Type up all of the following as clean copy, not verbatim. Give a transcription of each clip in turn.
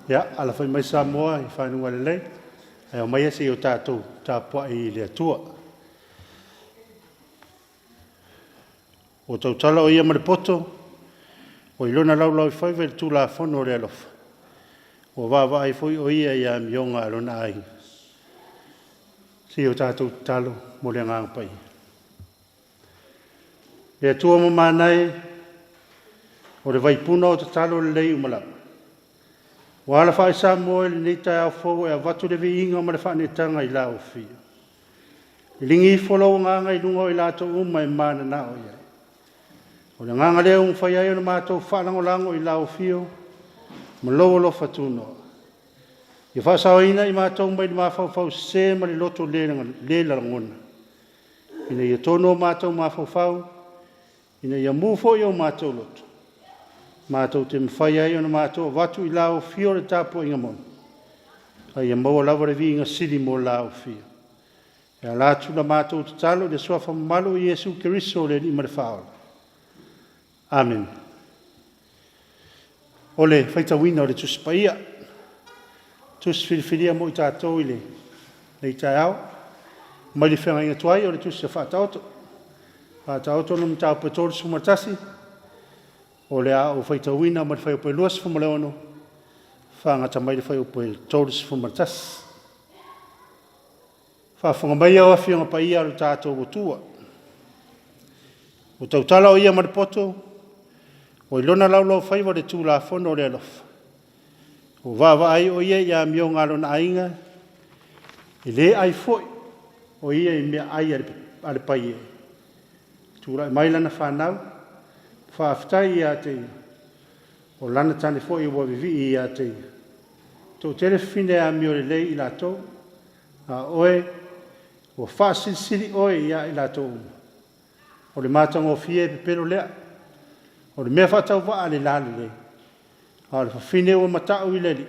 Ia, alafai mai Samoa i fanuga lelei, ae aumaia se i o tatou tapuai i le Atua. Ua tautala o ia ma le poto, ua i lona laulaufaiva i le Tulafono o le alofa, ua vaavaai foi o ia i amioga a lona aiga. Se i o tatou tatalo mo le Agaga Paia. Le Atua mamana e, o le vaipuna o tatalo lelei uma lava, ua alafai Samoa i lenei taeao fou e avatu le viiga ma le faaneetaga i la Afio. Liligi ifo lou agaga i luga o i latou uma e mananao i ai. O le agaga lea ua mafai ai ona matou faalagolago i lau afio ma lou alofa tunoa. Ia faasaoina i matou mai le mafaufau sese ma le loto le lagona, ina ia tonu o matou mafaufau, ina ia mu foi o matou loto, matou te mafai ai ona matou avatu i lau afio le tapuaiga moni, a ia maua lava le viiga sili mo la afio. E ala atu la matou tatalo i le suafa mamalu o Iesu Keriso o le Alii ma le Faaola. Amene. O le faitauina o le Tusi Paia, Tusi filifilia mo i tatou i lenei taeao, mai le feagaiga tuai o le Tusi a Faataoto. Faataoto le mataupu e 31, o le a ou faitauina mai le fuaiupu e 26 faagata mai le fuaiupu e 31. Faafofoga mai au Afioga Paia a lo tatou Atua, ua tautala o ia ma le poto, ua i lona laulaufaiva le Tulafono o le alofa, ua vaavaai o ia i amioga a lona aiga, e le ai foi o ia i meaai a le paiee. Tulai mai lana fanau, faafetai ia te ia, o lana tane foi ua vivii ia te ia. Toatele fafine e amio lelei i latou, a o oe, ua faasilisili oe ia i latou uma. O le matagofie e pepelo lea. O le mea faatauvaa le lalelei, a o le fafine ua matau i le Alii,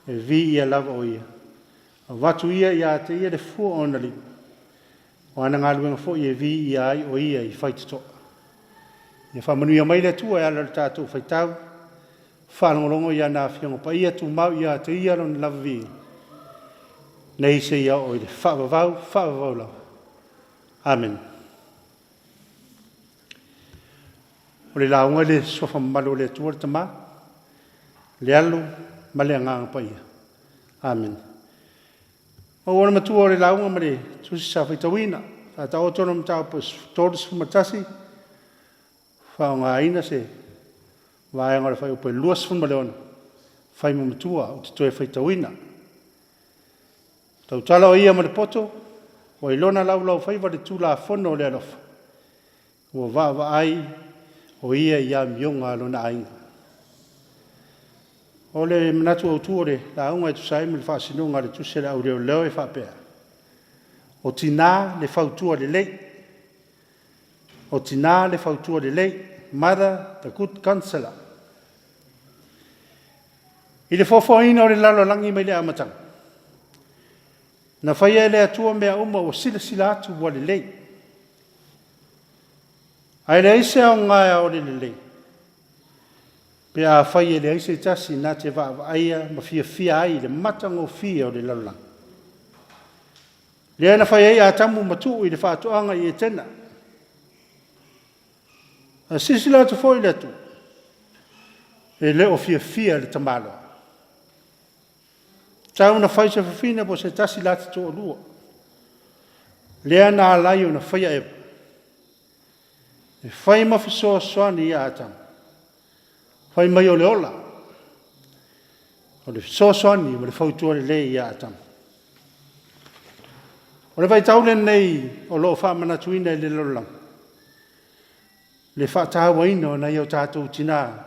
e viia lava o Ia. Avatu ia ia te ia le fua o ona lima, o ana galuega foi e viia ai o ia i faitotoa. Ia faamanuia mai le Atua e ala i le tatou faitau, faalogologo i ana Afioga Paia, tumau ia te Ia lona lava viiga, nei seia oo i le faavavau, faavavau lava. Amene. O le lauga i le suafa mamalu o le Atua le Tama, le Alo ma le Agaga Paia. Amene. Maua le matua o le lauga ma le tusi sa faitauina, Faataoto le mataupu 31, faaaogaina se vaega o le fuaiupu e 26, fai ma matua ou te toe faitauina. Tautala o ia ma le poto, ua i lona laulaufaiva le Tulafono o le alofa, ua vaavaai o ia i amioga a lona aiga. O le manatu autu o le lauga e tusa ai ma le faasinoga a le tusi a le Au Leoleo e faapea, o tina le fautua lelei, o tina le fautua lelei, mother the good counsellor. I le foafoaina o le lalolagi mai le amataga, na faia e le Atua mea uma ua silasila atu ua lelei. Ae leai se aoga e ao le lelei, pe afai e leai se tasi na te vaavaaia ma fiafia ai i le matagofie o le lalolagi. Lea na fai ai Atamu ma tuu i le faatoaga i Etena. Ae silasila atu foi le Atua, e le o fiafia le tamaloa. Tau na fai se fafine po o se tasi la te toalua. Lea na ala ai ona faia Eva, e fai ma fesoasoani ia Atamu, fai mai o le ola, o le fesoasoani ma le fautua lelei ia Atamu. O le vaitau lenei o lo o faamanatuina i le lalolagi le faatauaina o nai o tatou tina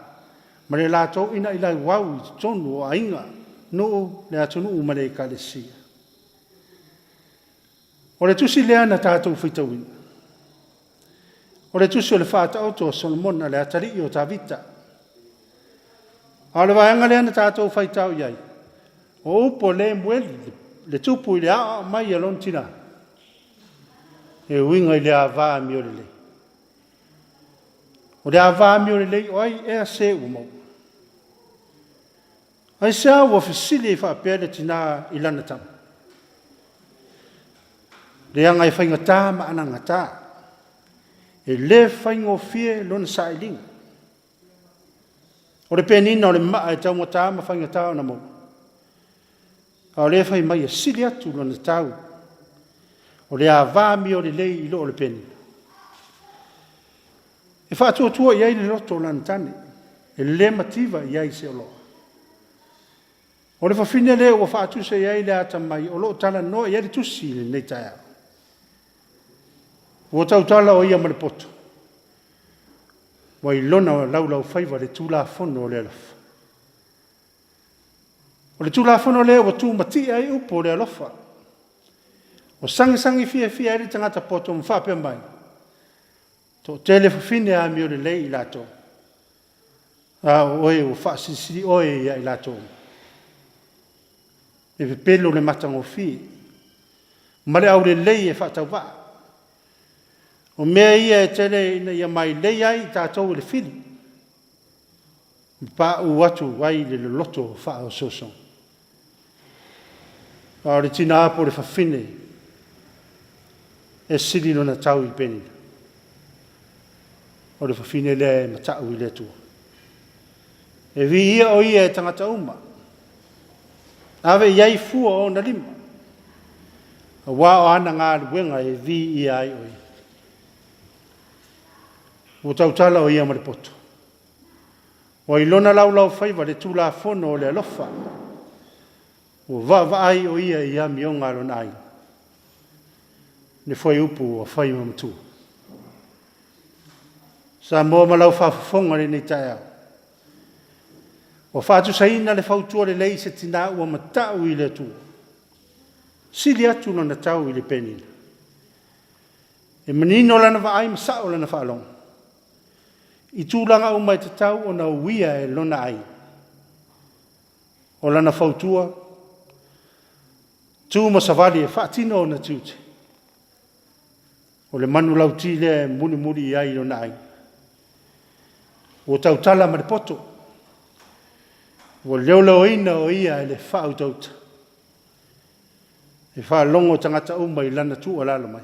ma le latou inailauau i totonu o aiga, nuu, le atunuu ma le ekalesia. O le tusi lea na tatou faitauina, o le tusi o le Faataoto a Solomona, le atalii o Tavita. A o le vaega lea na tatou faitau i ai, o upu a Lemueli, le tupu i le aoao mai a lona tina, e uiga i le ava amio lelei. O le ava amio lelei o ai ea se ua maua? Aisea ua fesili ai faapea le tinā i lana tama? Leaga e faigata ma anagata, e le faigofie lona sailiga. O le penina o le maa e taugata ma faigata ona maua, a o lea e fai mai e sili atu lona tau o le ava amio lelei i lo le penina. E faatuatua i ai le loto o lana tane, e le mativa i ai se oloa. O le fafine lea ua faatusa i ai le atamai o lo o talanoa i ai le tusi i lenei taeao. Ua tautala o ia ma le poto, ua i lona laulaufaiva le Tulafono o le alofa. O le Tulafono lea ua tumatie ai upu o le alofa. Ua sagisagi fiafia ai le tagata poto ma faapea mai, toatele fafine amio lelei i latou, a o oe ua faasilisili oe ia i latou uma. E pepelo le matagofie ma le aulelei e faatauvaa. O mea ia e tele ina ia mailei ai i tatou i le fili, ma pauu atu ai le loloto faaosoosoga. A o le tina po o le fafine e sili lona tau i penina, o le fafine lea e matau i le Atua. E viia o ia e tagata uma, ave i ai fua o ona lima, aua o ana galuega e viia ai o ia. Ua tautala o ia ma le poto, ua i lona laulaufaiva le Tulafono o le alofa, ua vaavaai o ia i amioga a lona aiga, le fuaiupu ua fai ma matua. Samoa ma lau faafofoga i lenei taeao, ua faatusaina le fautua lelei i se tina ua matau i le Atua, sili atu lona tau i le penina. E manino lana vaai ma sao lana faalogo i tulaga uma e tatau ona uia e lona aiga. O lana fautua, tu ma savali e faatino ona tiute. O le manulauti lea e mulimuli i ai lona aiga. Ua tautala ma le poto, ua leoleoina o ia e le faautauta. E faalogo tagata uma i lana tuualalo mai.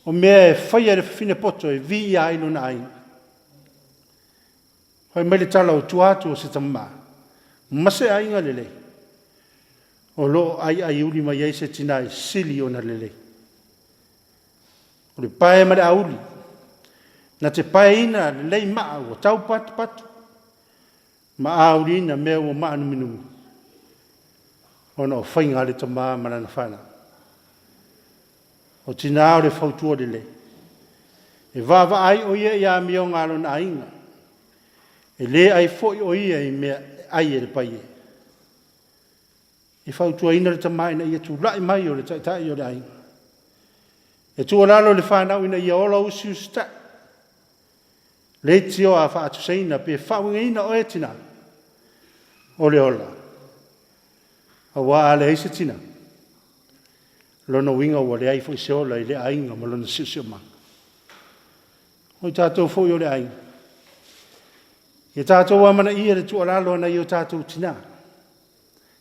O mea e faia e le fafine poto e viia ai lona aiga. Fai mai le tala o tua atu o se tama ma se aiga lelei, o lo o aiaiuli mai ai se tina e sili ona lelei. O le pae ma le auli, na te paeina lelei maa ua taupatupatu ma auliina mea ua maanuminumi, ona o faiga a le tama ma lana fanau. O tina o le fautua lelei, e vaavaai o ia i amioga a lona aiga, e le ai foi o ia i mea e ai e le paia. E fautuaina le tama ina ia tulai mai o le taitai o le aiga. E tuualalo i le fanau ina ia ola usiusitai, leitioa a faatusaina pe faauigaina oe tina, o le ola, aua a leai se tina, lona uiga ua leai foi se ola i le aiga ma lona siosiomaga. O i tatou foi o le aiga, ia tatou amanaia le tuualalo a nai o tatou tina,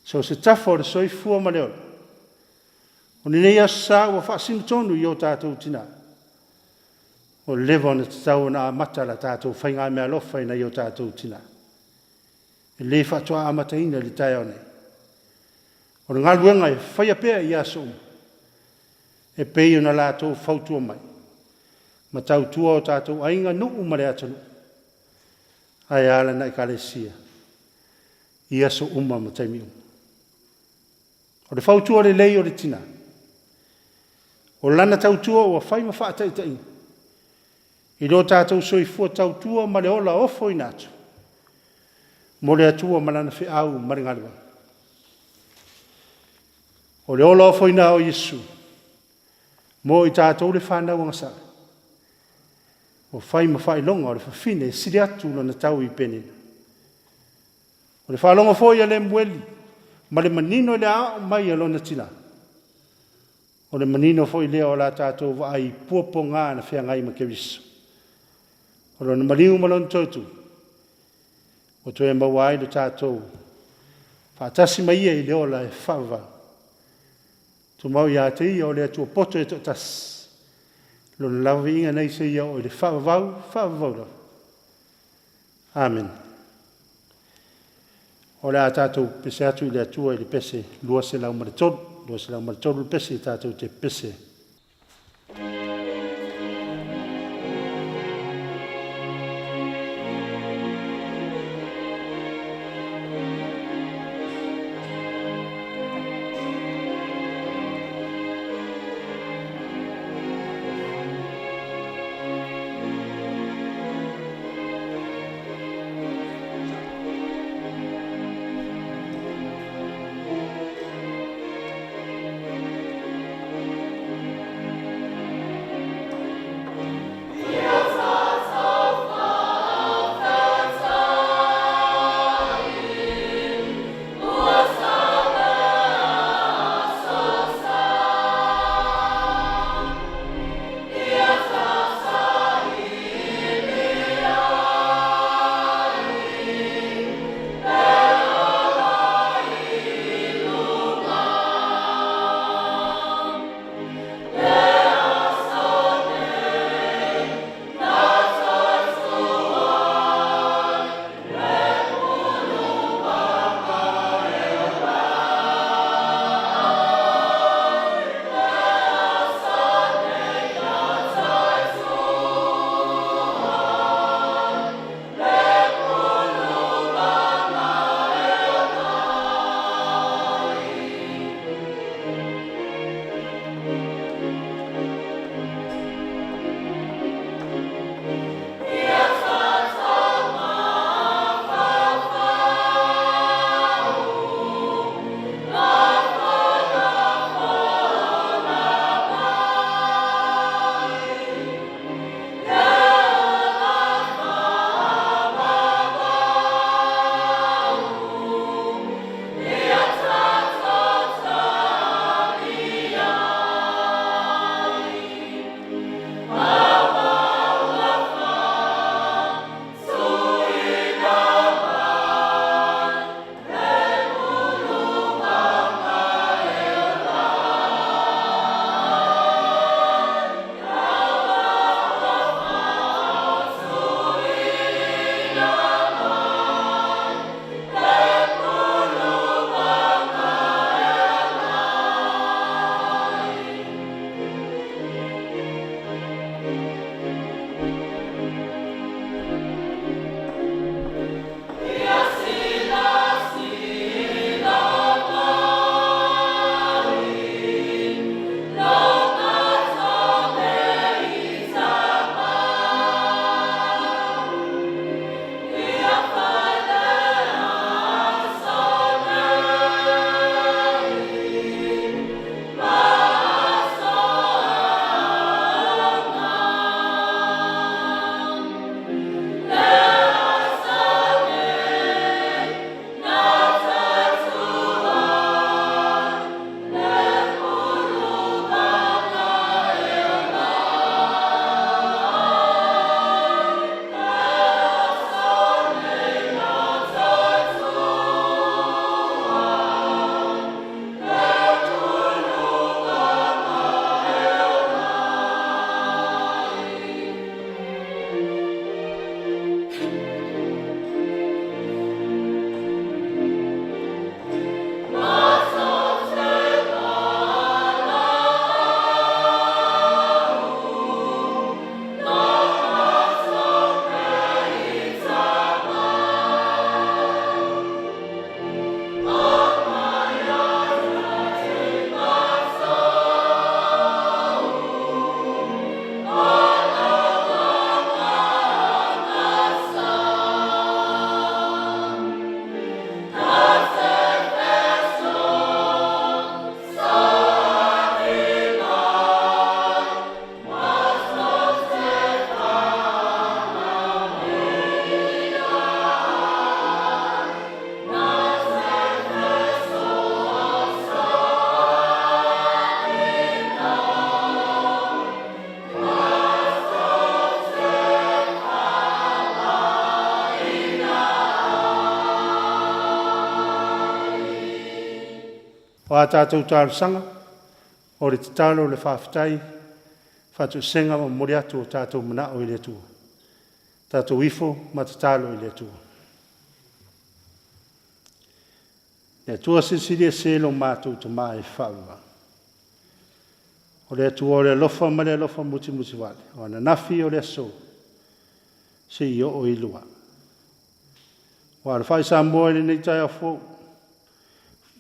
so o se tafa o le soifua ma le ola. O lenei aso sa ua faasino tonu i o tatou tina, ua leva ona tatau ona amata la tatou faigameaalofa i nai o tatou tina. E le faatoa amataina i le taeao nei. O le galuega e faia pea i aso uma, e pei ona latou fautua mai ma tautua o tatou aiga, nuu ma le atunuu, ae a lana Ekalesia i aso uma ma taimi uma. O le fautua lelei o le tina, o lana tautua ua fai ma faataitaiga i lo tatou soifua tautua ma le ola ofoina atu mo le Atua ma lana feau ma le galuega. O le ola ofoina o Iesu mo i tatou le fanau agasala, ua fai ma faailoga o le fafine e sili atu lona tau i Penina. O le faalogo foi a Lemueli ma le manino i le aoao mai a lona tina, o le manino foi lea o la tatou vaai i puapuaga na feagai ma Keriso. O lona maliu ma lona toetuli, Ua toe maua ai lo tatou faatasi mai ia i le ola e faavavau. Tumau ia te ia o le Atua poto e toatasi, Lona lava viiga nei seia oo i le faavavau, faavavau lava. Amene. O le a tatou pese atu i le Atua i le pese 203, 203 le pese tatou te pepese ai. O a tatou talosaga, o le tatalo, o le faafetai, faatoesega ma momoli atu o tatou manao i le Atua. Tatou ifo ma tatalo i le Atua. Le Atua Silisili Ese lo matou Tama e faavavau. O le Atua o le alofa ma le alofa musumusu vale, o ananafi, o le aso, seia oo i luga. Ua alafai Samoa i lenei taeao fou,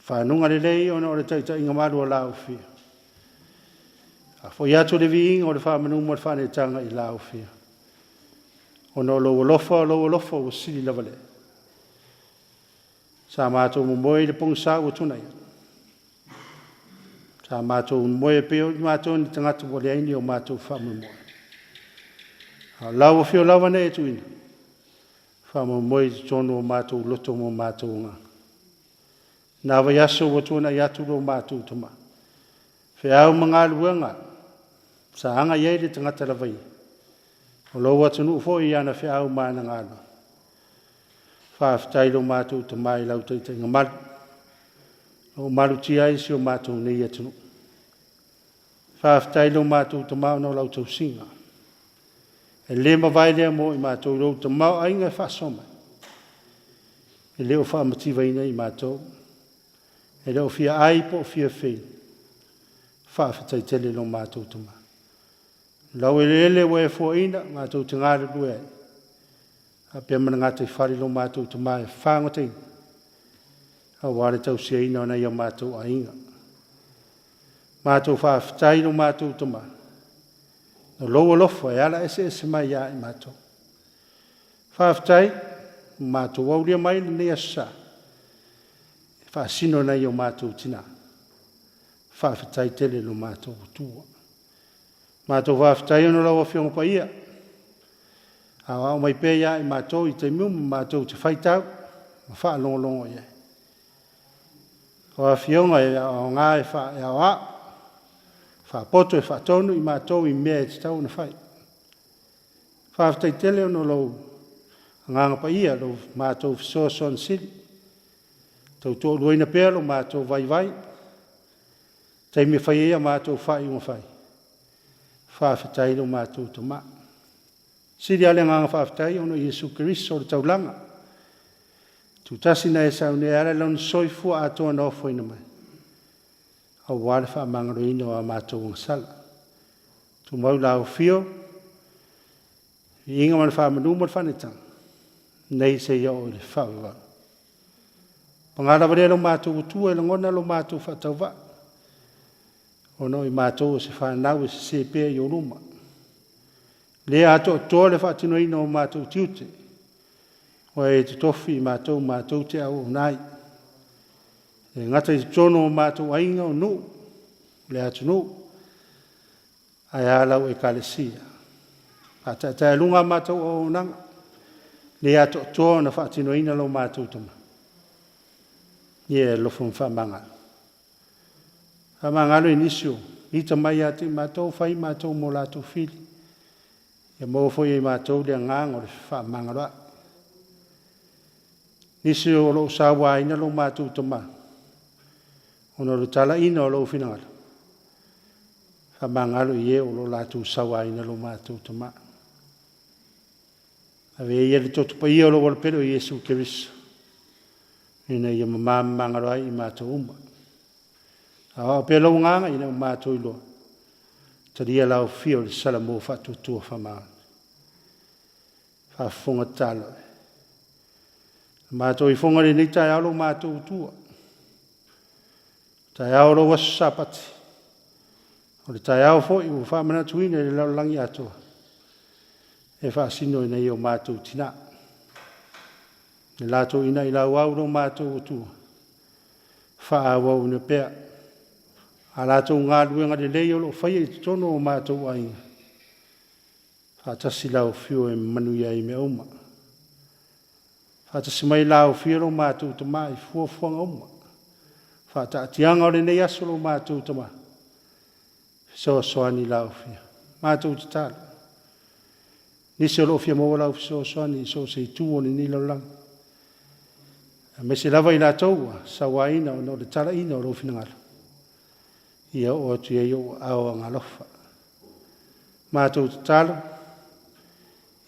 fanuga lelei ona o le taitaiga malu o la ufia. Afo'i atu le viiga o le faamanu ma le faaneetaga i la ufia. Ona o lou alofa, o lou alofa ua sili lava lea. Sa matou momoe i le pogisa ua tuanai atu. Sa matou momoe pei o matou ni tagata ua leai ni o matou faamoemoe. A o lau afio lava na e tuuina, faamoemoe i totonu o matou loto ma o matou agaga. Na vaiaso ua tuanai atu lo matou tama. Feau ma galuega sa aga i ai le tagata lava ia. O lou atunuu foi i ana feau ma ana galuega. Faafetai lo matou tama i lau taitaiga malu. O malutia ai si o matou nei atunuu. Faafetai lo matou tama ona o lau tausiga. E le mavae lea mo i matou i lou tamaoaiga e faasoa mai. E le o faamativaina i matou. E le o fia ai po o fia fei. Faafetai tele lo matou tama. Lau eleele ua e fuaina matou te galulue ai. Faapea ma le gataifale lo matou tama e fagotaina aua le tausiaina o nai o matou aiga. Matou faafetai lo matou tama. O lou alofa e ala eseese mai ia i matou. Faafetai, ua matou aulia mai lenei aso sa, e faasino nai o matou tina. Faafetai tele lo matou Atua. Matou faafetai ona o lau Afioga Paia, aoao mai pea ia i matou i taimi uma matou te faitau ma faalogologo i ai. O Afioga e aoga e aoao, faapoto e faatonu i matou i mea e tatau ona fai. Faafetai tele ona o lou Agaga Paia, lo matou fesoasoani sili, tautoaluaina pea lo matou vaivai, taimi e fai ai a matou faaiuga fai. Faafetai lo matou Tama. Sili lava le agaga faafetai ona o Iesu Keriso o le taulaga, tutasi na e sauni e ala i lona soifua atoa na ofoina mai, aua le faamagaloina o a matou agasala. Tumau i lau afio, viiga ma le faamanu ma le faaneetaga, nei seia oo i le faavavau. Paga lava lea lo matou Atua e lagona lo matou faatauvaa, ona o i matou o se fanau e sese pea i ou luma. Le atoatoa le faatinoina o matou tiute, ua e totofi i matou matou te auauna ai. E le gata i totonu o matou aiga, o nuu, le atunuu, ae a lau Ekalesia. Faataetaealuga a matou auaunaga, le atoatoa ona faatinoina lo matou tama. Ia e alofa ma faamagalo. Faamagalo i nisi o ita mai ia te i matou, fai matou mo latou fili. Ia maua foi e i matou le agaga o le fefaamagaloai. Nisi o lo o sauaina lo matou tama, ona o le talaiina o lou finagalo, faamagalo i e o lo o latou sauaina lo matou tama. Ave ia le toto paia o lou alopele o Iesu Keriso, ina ia mamamamagalo ai i matou uma. Aoao pea lou agaga ina ua matou iloa, talia lau afio i le Salamo faatuatua faamaoni. Faafofoga tatalo. Matou ifoga i lenei taeao lo matou Atua. Taeao o lou aso Sapati. O le taeao foi ua faamanatuina i le lalolagi atoa e faasino i nai o matou tina. Le latou ina i lau au lo matou Atua, faaauauina pea a latou galuega lelei o lo o faia i totonu o matou aiga, faatasi lau afio e manuia ai mea uma. Faatasi mai lau afio lo matou Tama i fuafuaga uma, faataatiaga o lenei aso lo matou Tama, fesoasoani lau afio. Matou tatalo, nisi o lo o fia maua lau fesoasoani i so o se itu o lenei lalolagi, aemaise lava i latou ua sauaina ona o le talaiina o lou finagalo. Ia oo atu i ai ou aao agaalofa. Matou tatalo,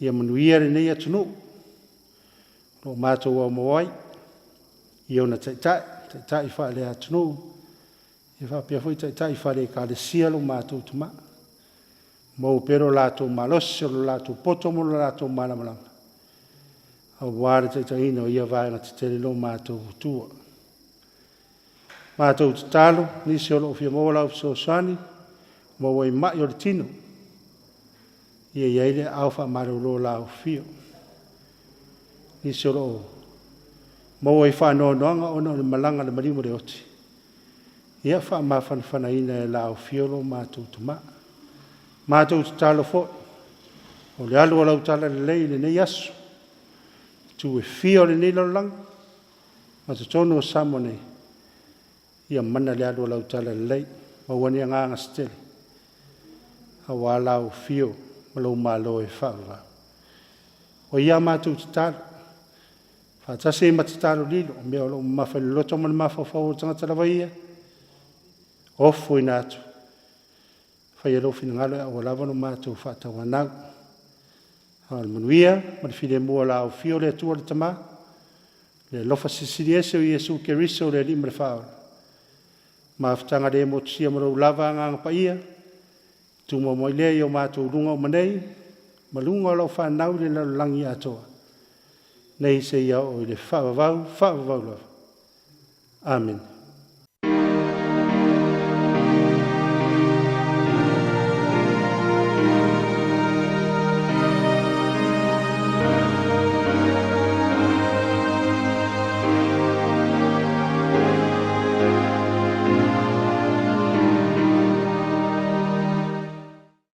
ia manuia lenei atunuu o lo o matou aumau ai i ona taitai, taitai faale-atunuu, ia faapea foi taitai faale-Ekalesia lo matou Tama. Maua pea lo latou malosi, o lo latou poto ma lo latou malamalama aua le taitaiina o ia vaega tetele lo matou Atua. Matou tatalo, nisi o lo o fia maua lau fesoasoani, maua i mai o le tino, ia i ai le aao faamalolo o lau afio. Nisi o lo o maua i faanoanoaga ona o le malaga a le maliu ma le oti, ia faamafanafanaina e le Afio lo matou Tama. Matou tatalo foi, o le alu o lau talalelei i lenei aso, itu e fia o lenei lalolagi ma totonu o Samoa nei, ia mana le alu o lau talalelei, maua ni agaga se tele aua lau afio ma lou malo e faavavau. O ia a matou tatalo, faatasi ai ma tatalo lilo, o mea o lo o mamafa i le loto ma le mafaufau o le tagata lava ia, ofoina atu, faia lou finagalo aua lava lo matou faatauanau. A o le manuia ma le filemu o le a afio le Atua le Tama, le alofa Silisili Ese o Iesu Keriso o le Alii ma le Faaola, mafutaga le motusia ma lou lava Agaga Paia, tumau mai lea i o matou luga uma nei, ma luga o lau fanau i le lalolagi atoa, nei seia oo i le faavavau, faavavau lava. Amene.